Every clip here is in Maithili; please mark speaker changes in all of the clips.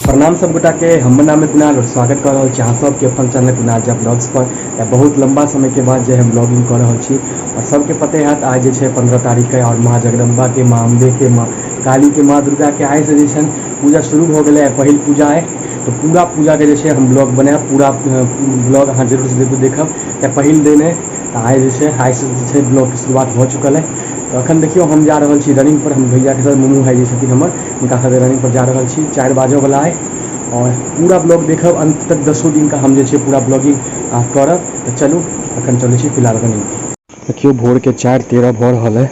Speaker 1: प्रणाम सब गोटा के, हमर नाम है कुणाल और स्वागत कर रहल छी अहाँ सबके अपन चैनल कुणाल झा ब्लॉग्स पर। तऽ बहुत लंबा समय के बाद जे हम ब्लॉगिंग कर रहल छी और सबके पते हैत आइ जे छै 15 तारीख के और माँ जगदम्बा के, माँ अम्बे के, माँ काली के, माँ दुर्गा के आइ से जे छै पूजा शुरू भऽ गेलै। आइ पहिल पूजा अइ तऽ पूरा पूजा के जे छै हम ब्लॉग बनायब, पूरा ब्लॉग अहाँ जरूर से जरूर देखब। तऽ पहिल दिन अइ तऽ आइ जे छै आइ से जे छै ब्लॉग के शुरुआत भऽ चुकल अइ। तऽ अखन देखियौ हम जा रहल छी रनिंग पर, हम भैया के साथ मोमो भाई जे छथिन हमर, हुनका साथे रनिंग पर जा रहल छी। 4 बाजऽ वाला अइ और पूरा ब्लॉग देखब अंत तक, 10 दिन का हम जे छै पूरा ब्लॉगिंग करब। तऽ चलू अखन चलै छी फिलहाल रनिंग पर। देखियौ भोर के 4:13 भऽ रहल अइ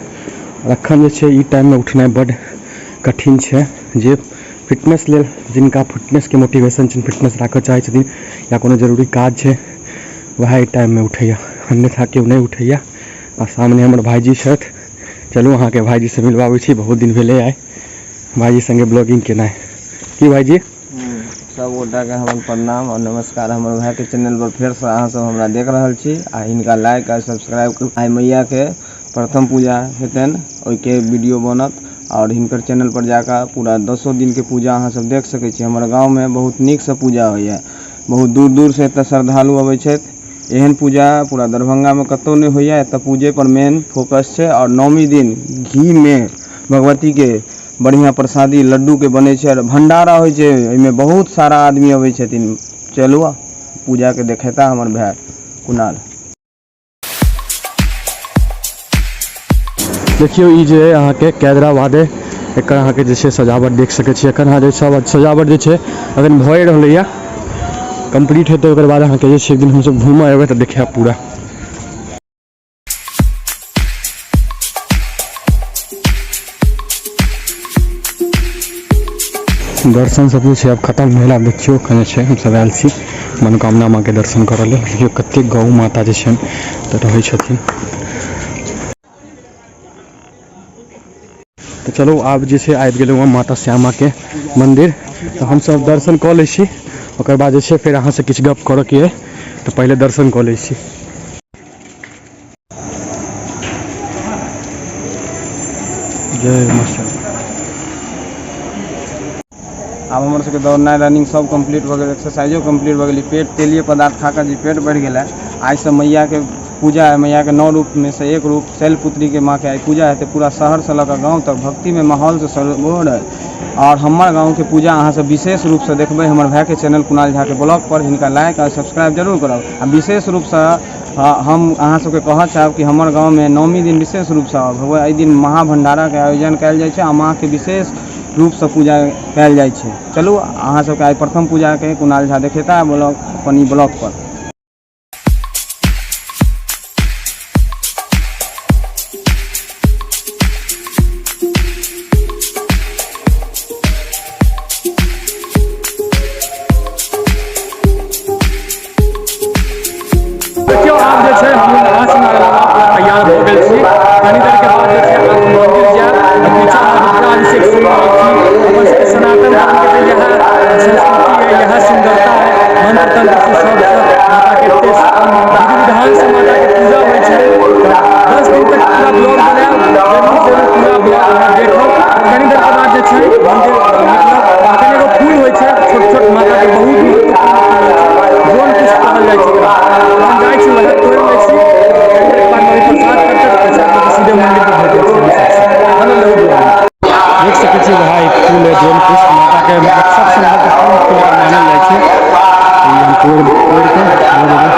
Speaker 1: और अखन जे छै ई टाइम में उठनाइ बड कठिन छै। जे फिटनेस लेल, जिनका फिटनेस के मोटिवेशन छनि, फिटनेस राखऽ चाहै छथिन या कोनो जरूरी काज छै, वएह ई टाइम में उठैया, अन्यथा केओ नहि उठैया। आ सामने हमर भाईजी छथि, चलू अहाँके भाईजी से मिलबाबै छी, बहुत दिन भेलै आइ भाईजी संगे ब्लॉगिंग केनाइ। की भाईजी?
Speaker 2: सब गोटा के हमर प्रणाम और नमस्कार। हमर भाई के चैनल पर फेर से अहाँ सब हमरा देख रहल छी आ हिनका लाइक आ सब्सक्राइब करू। आइ मैया के प्रथम पूजा हेतनि, ओहिके वीडियो बनत और हिनकर चैनल पर जाकऽ पूरा 10 दिन के पूजा अहाँ सब देख सकै छी। हमर गाँव में बहुत नीक से पूजा होइया, बहुत दूर दूर से एतऽ श्रद्धालु अबै छथि। एहन पूजा पूरा दरभंगा में कतौ नहि होइया, एतऽ पूजे पर मेन फोकस छै। और नौमी दिन घी में भगवती के बढ़िया प्रसादी लड्डू के बनै छै और भंडारा होइ छै, एहिमे बहुत सारा आदमी अबै छथिन। चलू पूजा के देखेता हमर भाय कुणाल।
Speaker 1: देखियौ ई जे अहाँके कैदराबाद अइ, एकर अहाँके जे छै सजावट देख सकै छी। एखन अहाँ जे सब सजावट जे छै अखन भए रहलैया, कम्प्लीट हेतै ओकर बाद अहाँके जे छै एक दिन हमसब घूमऽ एबै तऽ देखायब पूरा। दर्शन सब जे छै आब खत्म भेल। आब देखियौ एखन जे छै हमसब आयल छी मनोकामना माँ के दर्शन करऽ लेल। देखियौ कतेक गौ माता जे छै तऽ रहै छथिन। तऽ चलू आब जे छै आबि गेलहुँ हम माता श्यामा के मंदिर, तऽ हमसब दर्शन कऽ लै छी, ओकर बाद जे छै फेर अहाँसँ किछु गप करऽके अइ, तऽ पहिले दर्शन कऽ लै छी। जय माँ श्यामा।
Speaker 2: आब हमर सबके दौड़नाइ रनिंग सब कम्प्लीट भऽ गेल, एक्सरसाइजो कम्प्लीट भऽ गेलै। पेट तेलीय पदार्थ खा कऽ जे पेट बढ़ि गेलै, आइसँ मैयाके पूजा है, मैयाके 9 रूपमे से एक रूप शैलपुत्रीके माँके आइ पूजा हेतै। पूरा शहरसँ लऽ कऽ गाँव तक भक्तिमे माहौलसँ सरोवर है। और हमर गाँवके पूजा अहाँ सब विशेष रूपसँ देखबै हमर भायके चैनल कुणाल झाके ब्लॉग पर। हिनका लाइक और सब्सक्राइब जरूर करब। आ विशेष रूपसँ हम अहाँ सबके कहऽ चाहब कि हमर गाँवमे नवमी दिन विशेष रूपसँ भगवती एहि दिन महाभण्डाराके आयोजन कयल जाइ छै आ माँके विशेष रूपसँ पूजा कयल जाइ छै। चलू अहाँ सबके आइ प्रथम पूजाके कुणाल झा देखेता ब्लॉग अपन ई ब्लॉग पर।
Speaker 1: देखियौ आब जे छै हम नहा सुना लेलहुँ, पूरा तैयार भऽ गेल छी। कनी देर के बाद जे छै आब मंदिर जायब, पीछा रुद्राभिषेक सुनि रहल छी। अपन सबके सनातन धर्म के तऽ इएह संस्कृति है, इएह सुंदरता है। मंत्र तंत्र से सब माता के एते विधि विधान से माता के पूजा होइ छै। 10 दिन तक पूरा ब्लॉग बनायब, जरूर जरूर पूरा ब्लॉग अहाँ देखब। कनी देर के बाद जे छै मंदिर निकलब। अखन एगो फूल होइ छै छोट छोट, माता के बहुत महत्वपूर्ण फूल होइ छै, ड्रोन पुष्प कहल जाइ छै ओकरा। हम जाइ छी वएह तोड़ि लै छी, कनी देर के बाद मम्मी प्रसाद करतै तऽ प्रसाद लऽ कऽ सीधे मंदिर पर भेटै छी हम सबसँ। बनल रहू ब्लॉग में। देख सकै छी वएह एक फूल है ड्रोन पुष्प, माता के मतलब सबसँ महत्वपूर्ण फूल मानल जाइ छै। ई हम तोड़ि तोड़ि कऽ दऽ देबै।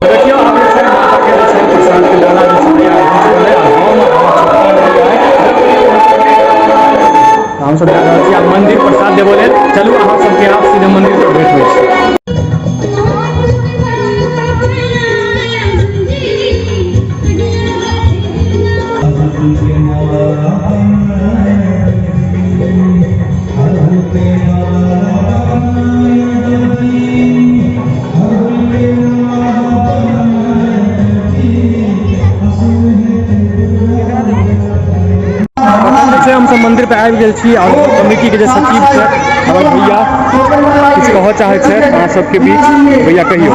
Speaker 1: देखियौ आब जे छै माता के जे छै प्रसाद के डाला जे छै तैयार भऽ चुकल है। हम हमसब जा रहल छी आब मंदिर प्रसाद देबऽ लेल। चलू अहाँ सबके आब सीधे मंदिर पर भेंट होइ छै। छै हमसब मंदिर पर आबि गेल छी और कमेटी के जे सचिव छथि हमर भैया किछु कहऽ चाहै छथि अहाँ सबके बीच। भैया कहियौ।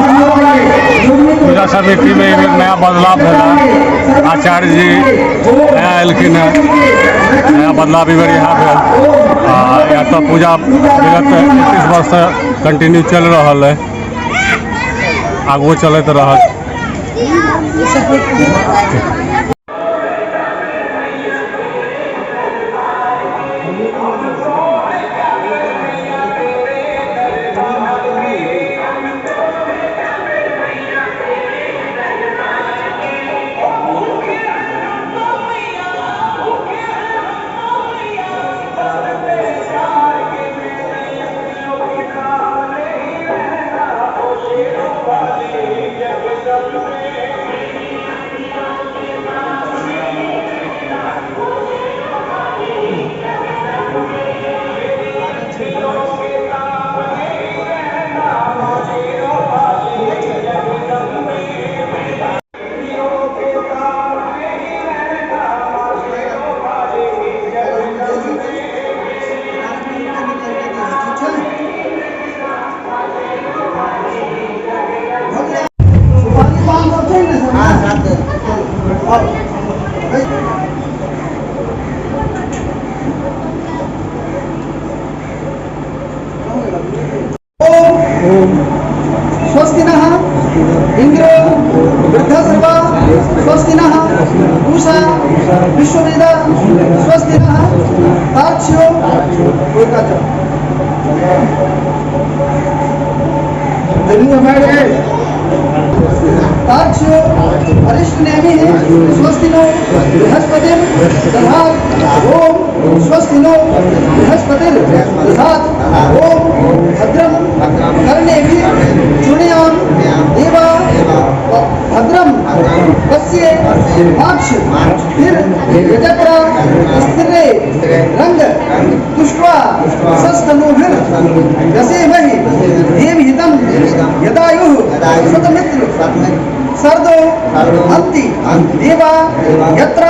Speaker 3: पूजा समिति में एक नया बदलाव भेला, आचार्य जी नया एलखिन हेँ। नया बदलाव एहि बेर इएह भेल। आ एतऽ पूजा विगत 31 वर्षसँ कंटिन्यू चलि रहल अइ, आगुओ चलैत रहत।
Speaker 4: स्वस्ति नः इंद्रो वृद्धश्रवा, स्वस्ति नः पूषा विश्ववेदा, स्वस्ति नः तार्क्ष्यो। तार्क्ष्यो अरिष्टनेमिः स्वस्ति नो बृहस्पतिर्दधातु। ओम स्वस्ति नो बृहस्पतिर्दधातु। ओम भद्रम कर्णेभिः शृणुयाम देवा, भद्रम पश्ये माक्ष फिर स्थिरे रंग तुष्ट्वा सस्तनूभिर्गसेमहि देवहितं यदायुः शतमित्र सर्दो अन्ति देवा यत्र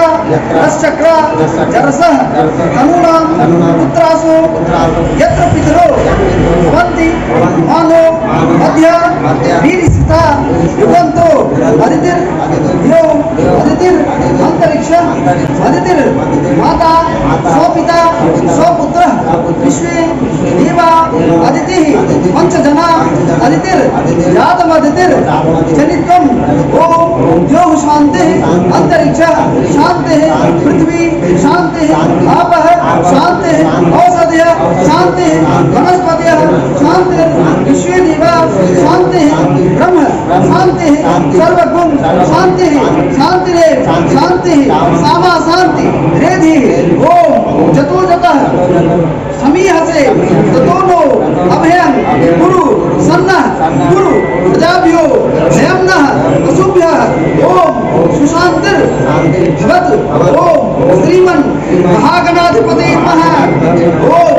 Speaker 4: नश्चक्रा जरसः तनूनां पुत्रासो यत्र पितरो भवन्ति मानो मध्य वीरिस्था युगन्तो अदितिर् यो अदितिर् अंतरिक्ष अदितिर् माता स्वपिता स्वपुत्रः विश्वे देवा अदितिः पंचजना अदितिर् जातमदितिर् जनित्वम्। ओम द्यौः शान्तिः अंतरिक्ष शान्तिः पृथ्वी शान्तिः आपः शान्तिः औषधयः शान्तिः वनस्पतयः शान्तिः विश्वे देवा शान्तिः ब्रह्म शान्तिः सर्वगुण शान्तिः शान्तिरेव शान्तिः सामा शान्ति रेधि। ओम जतो जतः समीहसे ततो नो अभयं गुरु सन्नः गुरु प्रजाभ्यो नयम्नः पशुभ्यः। ओम सुशान्तिर्भवतु। ओम श्रीमन् महागणाधिपते नमः। ओम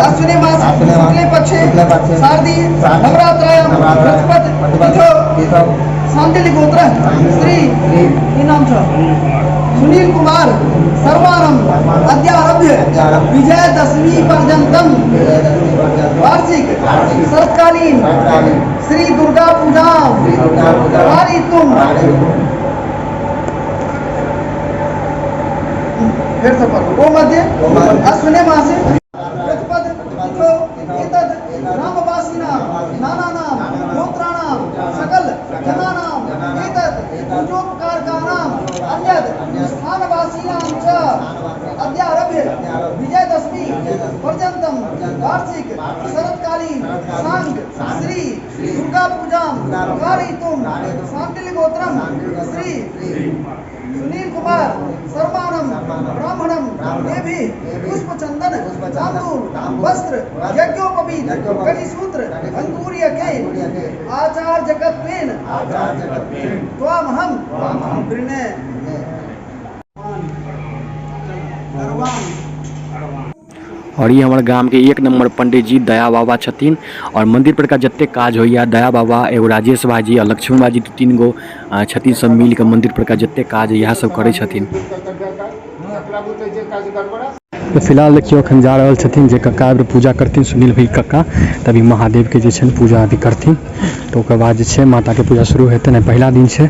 Speaker 4: अश्विनी मास शुक्ले पक्षे शारदीय नवरात्रायां प्रतिपद तिथौ शांतिली गोत्र श्री की नाम छ सुनील कुमार सर्वानम अद्यारभ्य विजयदशमी पर्यन्तं वार्षिक शरत्कालीन श्री दुर्गा पूजा कारयितुं। फिर से पढ़ो। ओ मध्य अश्विनी मासे प्रतिपद तिथौ एतद् ग्रामवासिनां नानानां गोत्राणां सकल जनानां एतद् पूजोपकारकाणां अन्यद् स्थानवासिनां च अद्यारभ्य विजयदशमी पर्यन्तं वार्षिक शरत्कालीन सांग श्री दुर्गा पूजां कारयितुं शान्तिलिगोत्रं श्री सुनील कुमार शर्माणं ब्राह्मणं देवी पुष्पचंदन तांबूल वस्त्र यज्ञोपवीत कटिसूत्र अंगूर्यके आचार्यकत्वेन त्वामहं वृणे।
Speaker 1: और ये हमारे गाम के एक नंबर पंडित जी दया बाबा छथिन। और मंदिर पर का जत्ते काज होइया दया बाबा एगो राजेश भाजी और लक्ष्मण भाजी दू तीन गो छथिन, सब मिल के मंदिर पर का जत्ते काज इएह सब करै छथिन। तो फिलहाल देखियो अखन जा रहल छथिन जे कक्का एबेर पूजा करथिन सुनील भाई कक्का, तभी महादेव के जे छनि पूजा अभी करथिन। तो ओकर बाद जे छै माता के पूजा शुरू हेतनि। पहिला दिन छै।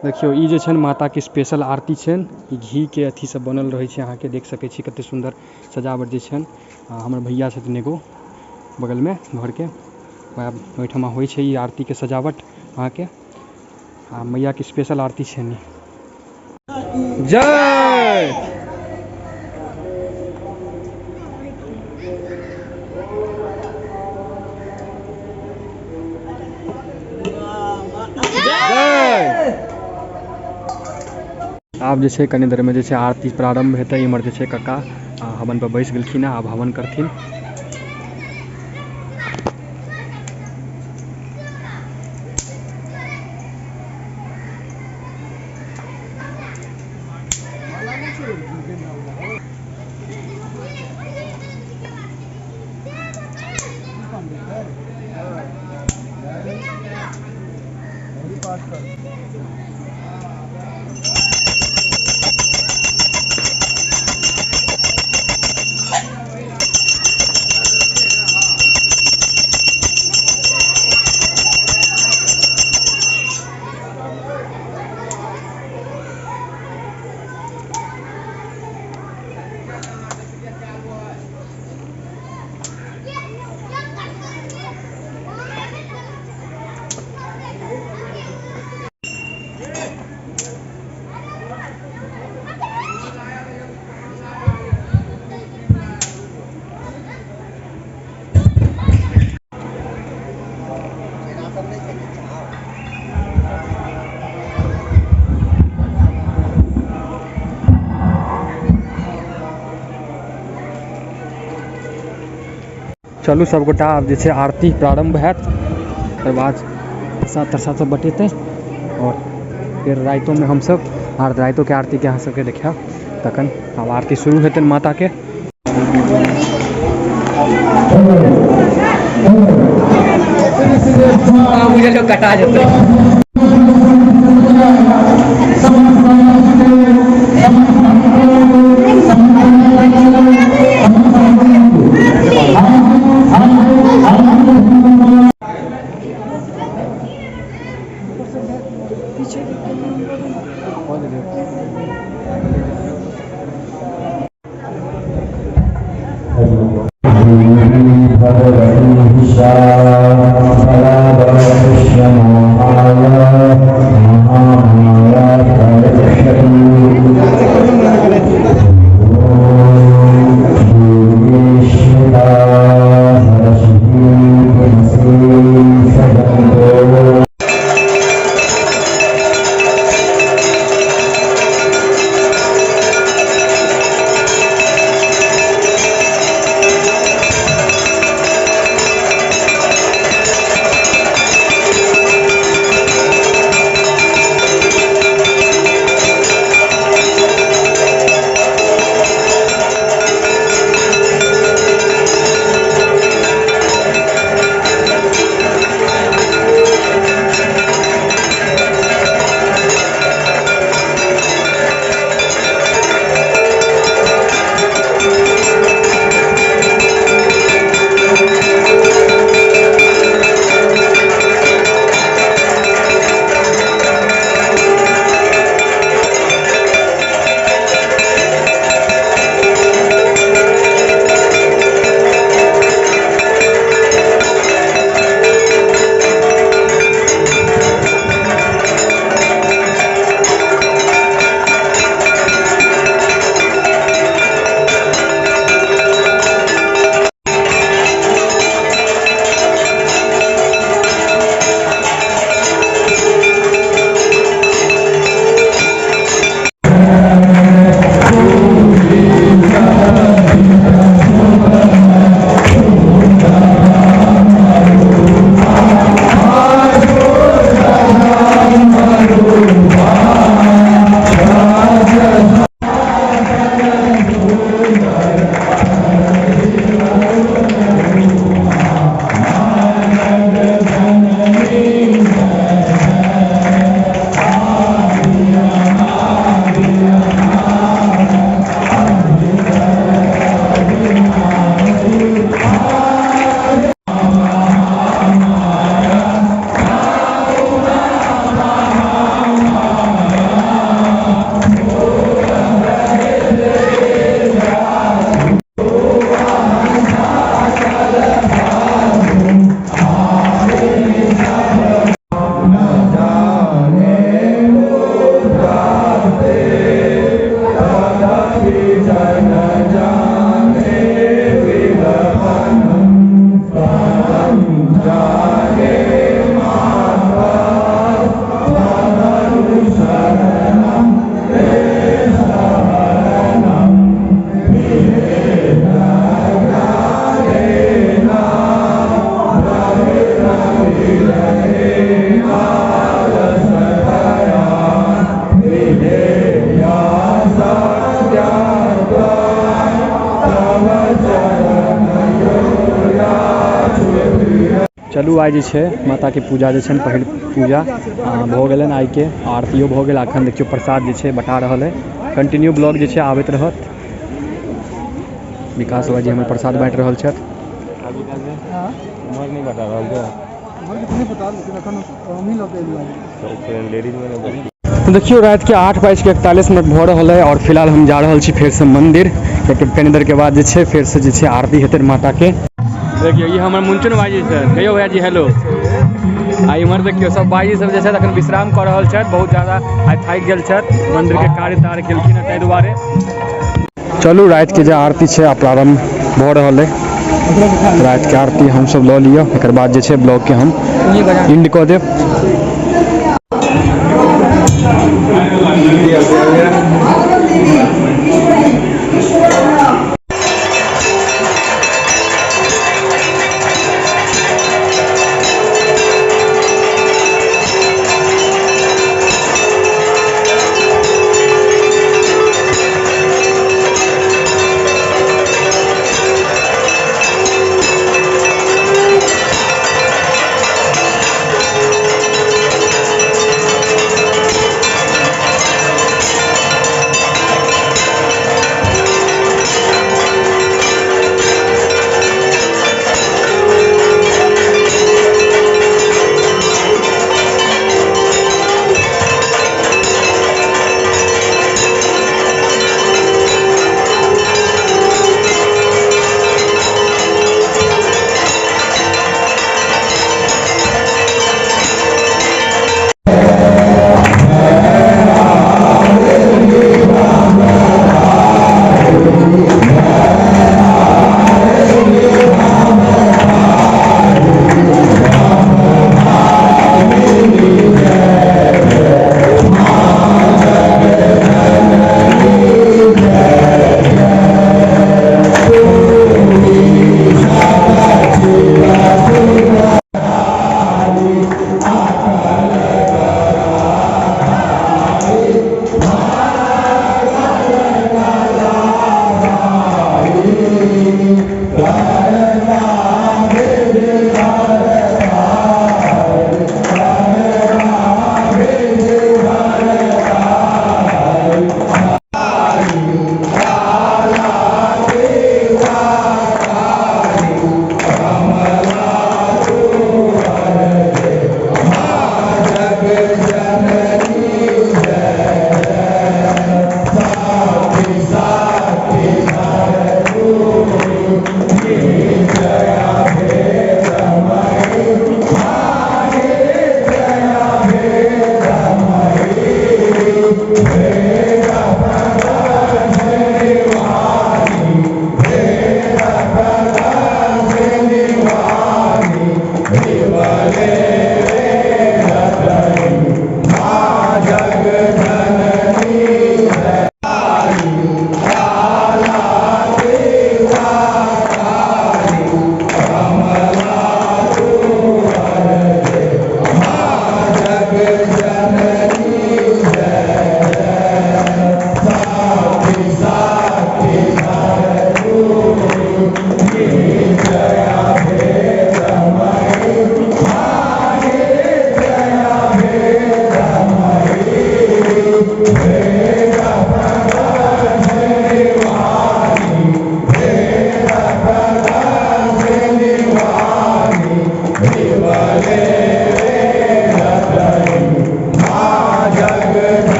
Speaker 1: देखियौ ई जे छनि माताके स्पेशल आरती छनि। ई घीके अथी सब बनल रहै छै, अहाँके देख सकै छी कते सुन्दर सजावट जे छनि। आ हमर भैया छथिन एगो बगलमे घरके, वएह ओहिठमा होइ छै ई आरतीके सजावट अहाँके। आ मैयाके स्पेशल आरती छनि। जय आब जे छै कनि देरमे जे छै आरती प्रारम्भ हेतै। इम्हर जे छै कक्का हवन पर बैस गेलखिन हँ, आब हवन करथिन। चलू सबगोटा आब जे छै आरती प्रारम्भ हैत, तकर बाद प्रसाद तरसाद सब बटेतै और फेर रातिोमे हमसब आर रातिोके आरतीके अहाँ सबके देखायब। तखन आब आरती शुरू हेतै माताके।
Speaker 5: कटा जेतै।
Speaker 1: आइ जे छै माताके पूजा जे छनि, पहिल पूजा भऽ गेलनि आइके, आरतियो भऽ गेल। अखन देखियौ प्रसाद जे छै बटा रहल है। कंटिन्यू ब्लॉग जे छै आबैत रहत। विकास भाईजी हमर प्रसाद बाँटि रहल छथि। देखियौ रातिके 8:41 भऽ रहल है और फिलहाल हम जा रहल छी फेरसँ मंदिर, कियाकि कनी देरके बाद जे छै फेरसँ जे छै आरती हेतै माताके। देखियौ ई हमर मुंचुन भाईजी छथि, कहियौ भैयाजी हेलो। आ इम्हर देखियौ सब भाईजी सब जे छथि अखन विश्राम कऽ रहल छथि, बहुत ज्यादा आइ थाकि गेल छथि, मंदिरके कार्य तार्य केलखिन हँ ताहि दुआरे। चलू रातिके जे आरती छै आब प्रारम्भ भऽ रहल है। रातिके आरती हमसब लऽ लिअ, एकर बाद जे छै ब्लॉगके हम एंड कऽ देब।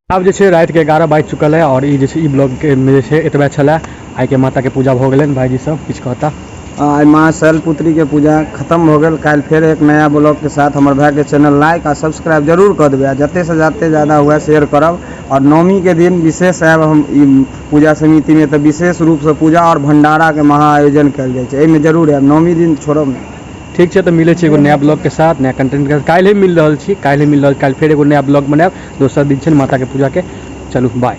Speaker 1: आब जे छै रातिके 11 बाजि चुकल है और ई जे छै ई ब्लॉग के जे छै एतबे छलै। आइके माताके पूजा भऽ गेलनि। भाईजी सब किछु कहता?
Speaker 2: आइ माँ शैलपुत्रीके पूजा खतम भऽ गेल। काल्हि फेर एक नया ब्लॉगके साथ हमर भाइके चैनल लाइक आ सब्सक्राइब जरूर कऽ देबै आ जतेकसँ जतेक ज्यादा हुए शेयर करब। आओर नवमीके दिन विशेष आयब हम ई पूजा समितिमे, तऽ विशेष रूपसँ पूजा आओर भण्डाराके महा आयोजन कयल जाइ छै, एहिमे जरूर आयब, नवमी दिन छोड़ब नहि।
Speaker 1: ठीक छै, तऽ मिलै छै एगो नया ब्लॉगके साथ, नया कंटेंटके साथ। काल्हि मिल रहल छी, काल्हि मिल रहल, काल्हि फेर एगो नया ब्लॉग बनायब। दोसर दिन छै ने माताके पूजाके। चलू बाय।